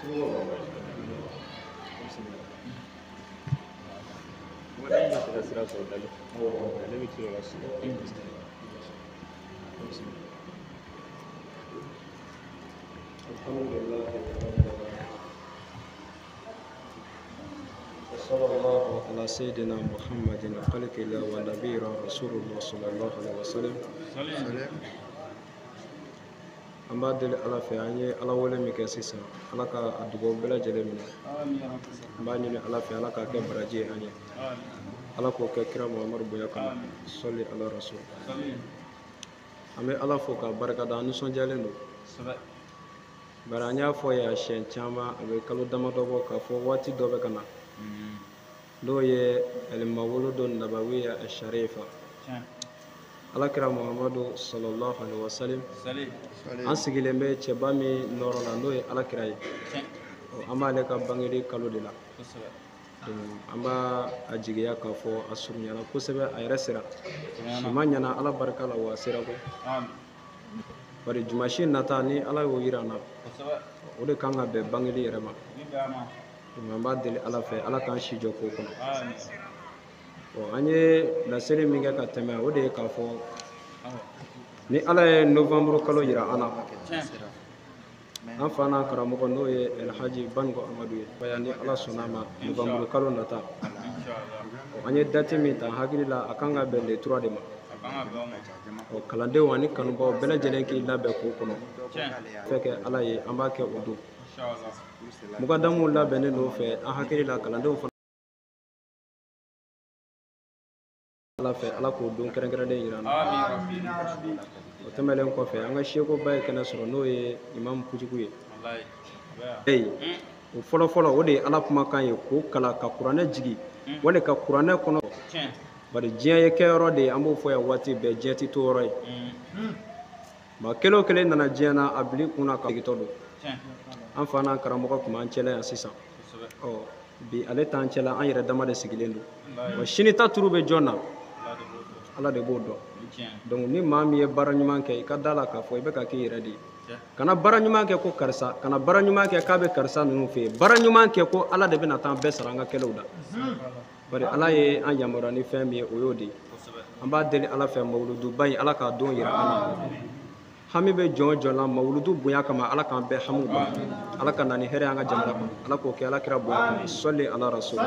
وصلى الله على سيدنا محمد خلق الله ونبينا رسول الله صلى الله عليه وسلم. An b'a deli Ala fɛ, an ye Ala wele min kɛ sisan, Ala ka a dugawu bɛɛ lajɛlen minɛ. An b'a ɲini Ala fɛ, Ala k'a kɛ baraji ye an ye, Ala k'o kɛ kira Muhamadu bonya kama, sɔli ala rasul. An bɛ Ala fo k'a barika da, an nisɔndiyalen don. Bari an y'a fɔ yan siɲɛ caman, a bɛ kalo damadɔ bɔ, k'a fɔ waati dɔ bɛ ka na, n'o ye alimawuludu nabawiya asharifa, Alakira Muhamadu sallallahu alaihi wasallam. An sigilen bɛ cɛba min nɔrɔ la, n'o ye Alakira ye, an b'ale ka bangeli kalo de la. An b'a a jigiya k'a fɔ a surunyana kosɛbɛ, a yɛrɛ sera si ma ɲana Ala barika la, wa a sera koyi. Bari jumasi nata ni Ala y'o yira an na, o de kan ka bɛn bangeli yɛrɛ ma. An b'a deli Ala fɛ, Ala k'an si jɔ k'o kɔnɔ. An ye laseli min kɛ ka tɛmɛ, o de ye k'a fɔ ni Ala ye novembre kalo yira an na, an fa n'an karamɔgɔ n'o ye Elhaji Banikɔ Amadu ye, ni Ala sɔnna a ma, novembre kalo nata, an ye date min ta, hakili la a kan ka bɛn le 3 de ma. Kalandenw ani kanubaw bɛɛ lajɛlen k'i labɛn k'o kɔnɔ. Fɛn kɛ Ala ye, an b'a kɛ o don. Mugadamuw labɛnnen don fɛ, an hakili la kalandenw fana Ala fɛ, Ala k'o don kɛrɛnkɛrɛnnen yira an na. O tɛmɛnen kɔfɛ, an ka sekoba ye kɛnɛ sɔrɔ, n'o ye Imam Pujugu ye. O fɔlɔfɔlɔ, o de ye Ala kumakan ye, k'o kalan ka kuranɛ jigi wali ka kuranɛ kɔnɔ. Bari diɲɛ ye kɛyɔrɔ de ye, an b'o fɔ yan waati bɛɛ, diɲɛ tɛ to yɔrɔ ye. Maa kelen o kelen nana diɲɛ na, a bil'i kunna ka segintɔ don. An fa n'an karamɔgɔ tun b'an cɛla yan sisan, ɔ bi ale t'an cɛla, an yɛrɛ dama de sigilen don. Wa sini ta turu bɛ jɔn na, Ala de b'o dɔn. Donc ni maa min ye baara ɲuman kɛ, i ka da la k'a fɔ i bɛ ka k'i yɛrɛ de ye. Kana baara ɲuman kɛ ko karisa, kana baara ɲuman kɛ k'a bɛ karisa ninnu fɛ yen. Baara ɲuman kɛ ko Ala de bɛna taa an bɛɛ sara an ka kɛlɛw la. Bari Ala ye an yamaruya ni fɛn min ye, o y'o de ye. An b'a deli Ala fɛ, mawuluduba in, Ala k'a don yira an na. Hami bɛ jɔn o jɔn la mawuludu bonya kama, Ala k'an bɛɛ hamiw ban. Ala ka na ni hɛrɛ an ka jamana kɔnɔ, Ala k'o kɛ Ala kira bonya kama, sɔli ala rasul.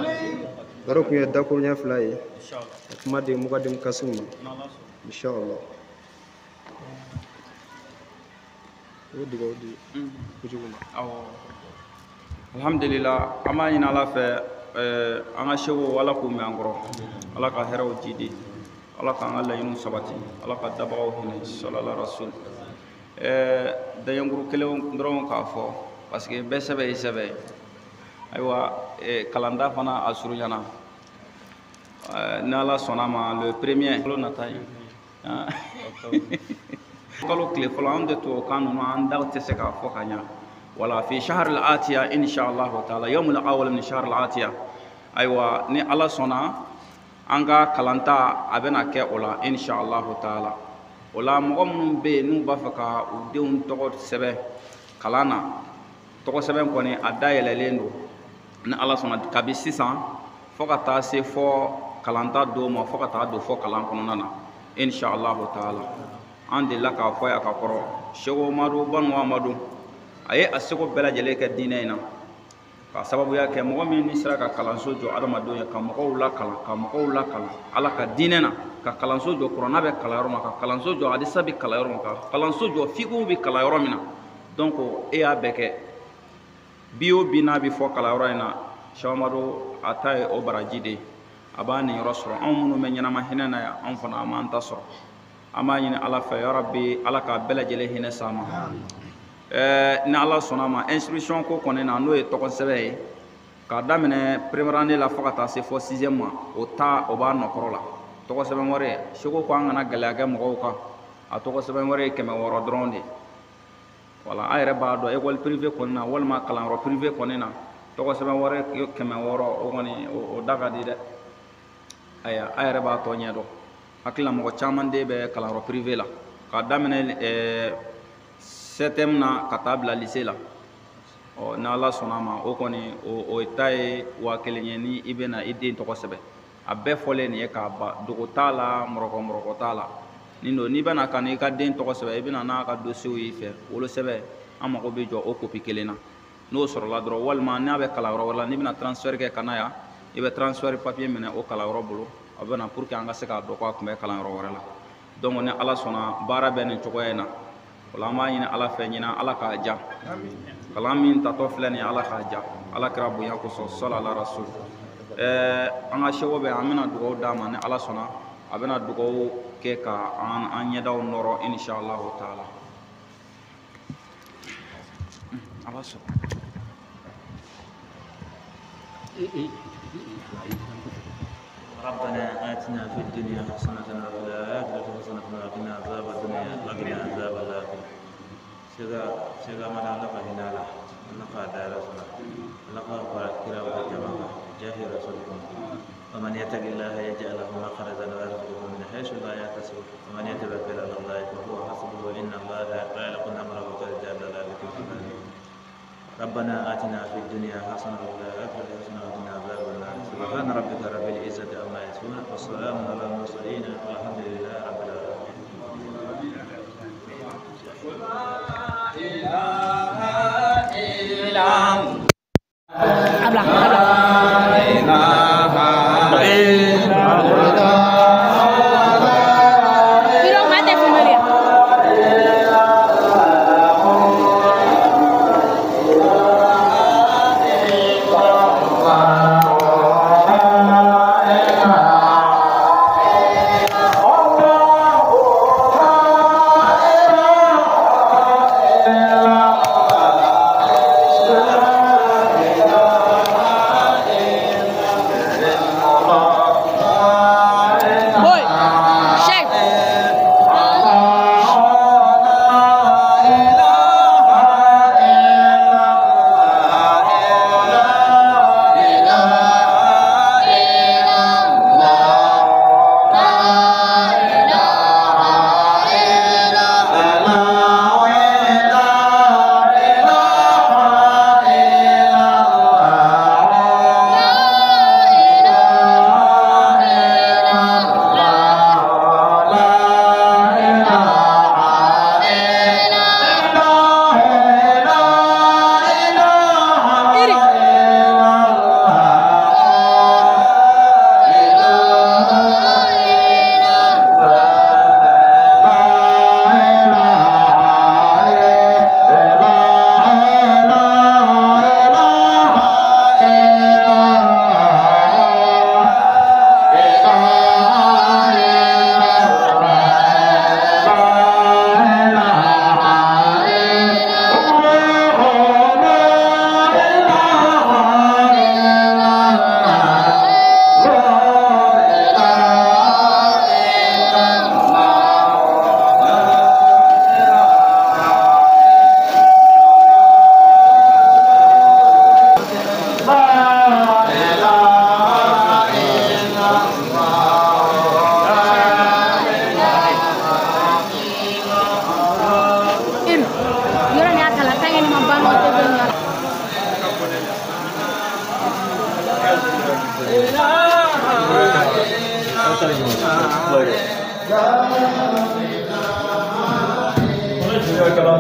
Baro kun ye dakuruɲɛ 2 ye, ka kuma di Mukadim Kasimu ma, inshallah. O dugawu di Pujugu ma. Alhamdulillah, an b'a ɲini Ala fɛ, an ka seko Ala k'u mɛn an kɔrɔ, Ala ka hɛrɛw jidi, Ala k'an ka laɲiniw sabati, Ala ka dabagaw hinɛ, salala rasul. Daɲɛkuru kelen dɔrɔn k'a fɔ, parce que bɛɛ sɛbɛ ye sɛbɛ ye. Ayiwa, kalanda fana a surunyana, ni Ala sɔnna ma, le premier kalo nata ye kalo tile fɔlɔ, an tɛ tubabukan ninnu an da tɛ se k'a fɔ ka ɲa. Wala fi shahr al-atiya inshallah taala, yawm al-awwal min shahr al-atiya. Ayiwa, ni Ala sɔnna, an ka kalanta a bɛna kɛ o la inshallah taala. O la mɔgɔ minnu bɛ yen n'u b'a fɛ ka u denw tɔgɔ sɛbɛn kalan na, tɔgɔ sɛbɛn kɔni a dayɛlɛlen don ni Ala sɔnna, kabi sisan fo ka taa se fɔ kalanta don ma, fo ka taa don fɔ kalan kɔnɔna na inshallah taala. An delila k'a fɔ yan ka kɔrɔ, Seko Amadu Banikɔ Amadu a ye a seko bɛɛ lajɛlen kɛ diinɛ in na, ka sababuya kɛ mɔgɔ min ni sera ka kalanso jɔ adamadenw ye, ka mɔgɔw lakalan, ka mɔgɔw lakalan Ala ka diinɛ na, ka kalanso jɔ kuranɛ bɛ kalan yɔrɔ min, ka kalanso jɔ hadisa bɛ kalan yɔrɔ min, ka kalanso jɔ fikihu bɛ kalan yɔrɔ min na. Donc e y'a bɛɛ kɛ. Bi o bi n'a bɛ fɔ kalanyɔrɔ in na, Seko Amadu a ta ye o baraji de ye, a b'a niyɔrɔ sɔrɔ. Anw minnu bɛ ɲɛnama hinɛ na yan, anw fana an b'an ta sɔrɔ. An b'a ɲini Ala fɛ, yarabi Ala k'a bɛɛ lajɛlen hinɛ s'an ma. Ni Ala sɔnna a ma, instruction ko kɔni na, n'o ye tɔgɔ sɛbɛn ye, k'a daminɛ première année la fo ka taa se fɔ sixième ma, o ta o b'a nɔkɔrɔ la. Tɔgɔ sɛbɛn wari, Seko ko an kana gɛlɛya kɛ mɔgɔw kan, a tɔgɔ sɛbɛn wari ye 600 dɔrɔn de ye. Wala an yɛrɛ b'a dɔn école privée kɔni na, walima kalanyɔrɔ privé kɔni na, tɔgɔ sɛbɛn wari 600, o kɔni o da ka di dɛ. Ayiwa, an yɛrɛ b'a tɔ ɲɛ dɔn. Hakili la mɔgɔ caman den bɛ kalanyɔrɔ privé la, k'a daminɛ 7e na ka taa bila lycée la. Ɔ n'Ala sɔnna a ma o kɔni o ta ye 1000 ye ni i bɛna i den tɔgɔ sɛbɛn. A bɛɛ fɔlen nin ye k'a ban, dogo t'a la, mɔrɔkɔ mɔrɔkɔ t'a la. Nin don n'i bɛna ka n'i ka den tɔgɔ sɛbɛn, i bɛna n'a ka dossier y'i fɛ, wolosɛbɛn an mago bɛ jɔ o kopi kelen na. N'o sɔrɔla dɔrɔn, walima n'a bɛ kalanyɔrɔ wɛrɛ la, n'i bɛna transfert kɛ ka na yan, i bɛ transfert papier minɛ o kalanyɔrɔ bolo, a bɛ na pour que an ka se k'a dɔn k'a tun bɛ kalanyɔrɔ wɛrɛ la. Donc ni Ala sɔnna baara bɛ nin cogoya in na. O la an b'a ɲini Ala fɛ ɲinan Ala k'a diya. Kalan min tatɔ filɛ nin ye Ala k'a diya. Ala kɛra bonya kosɔn sɔli ala rasul. An ka seko bɛ an bɛna dugawu d'a ma ni Ala sɔnna. A bɛna dugawu kɛ ka an ɲɛdaw nɔrɔ inshallah taala. Ala sɔrɔ. ربنا آتنا في الدنيا حسنة وفي الآخرة حسنة وقنا عذاب الدنيا وقنا عذاب الآخرة. سيغا سيغا من لقى هنا لا لقى دار سنة لقى كرا وجماعة جاه رسولكم. ومن يتق الله يجعل له مخرجا ويرزقه من حيث لا يحتسب. ومن يتوكل على الله فهو حسبه إن الله بالغ أمره قد جعل ذلك في. ربنا آتنا في الدنيا حسنة وفي الآخرة حسنة وقنا عذاب النار. سبحان ربك رب العزة عما يصفون والسلام على المرسلين والحمد لله رب العالمين.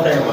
Later.